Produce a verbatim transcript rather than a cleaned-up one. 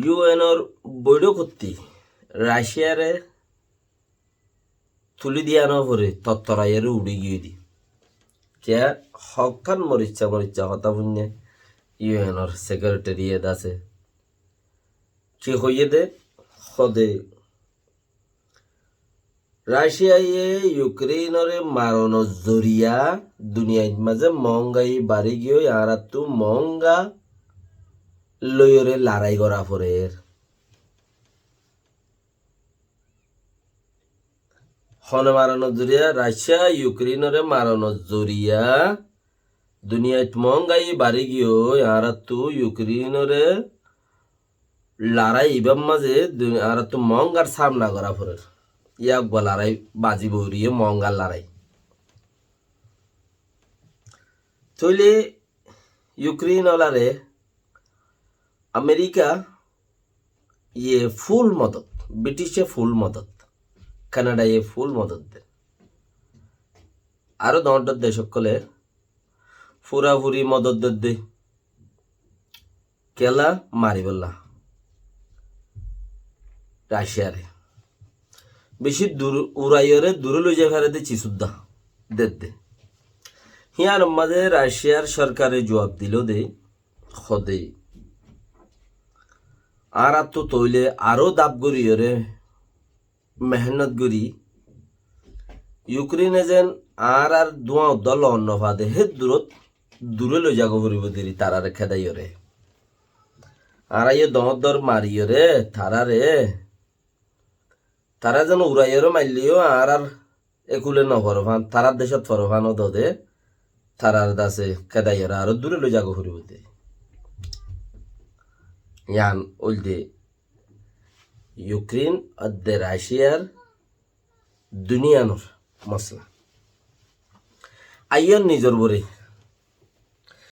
Yu enor boiçókottí Raciare tulí diya no fore, tottoraiyóre uçí giyói de. Kiyá, hókkán moricca moricca hotá fúinne, Yu enor sekreteri edde asé. Ki hoiyé de, hode, Raciaye Yukréinoré maronor zoriya duniyait mazé moóñgai barí giyói, añáráttu moóñga loiyóre larái gorá forer. Hone maronor zoriya, Racia Yukréinoré maronor zoriya duniyait moóñgai barí giyói, añáráttu Yukréinoré larái ibár mazé dun-, añáráttu moóñgar sámna gorá forer. Yá uggúa larái bazí boiriyé moóñgar larái. Tóile Yukréin olaré Amerika ye ful modot, Britice ful modot, Kanadaye ful modot der. Aró doñr doñr dec ókkole furafuri modot dedde. Kiyólla maribólla Raciare. Beci dur, uraiyóre duré loizai fare de cisúdda dedde. Híyanor mazé Raciar sorkare juab dilo de, hode, añáráttu tóile aró daf goríyóre mehénnot gorí, Yukréine zen añárar dúañ uddúa loon no fade, hé durót duré loizagói foribóu deri taráre kédaiyóre. Añára yó doñr doñr mariyóre taráre, tará zen uraiyóre mailleyó añárar ekule no forofán, tarár decót forofán ódode, tarár dase kédaiyóre aró duré loizagói foribóu deri. Yián óilde Yukréin edde Raciar duniyanor mosla. Aiyór nizor uore,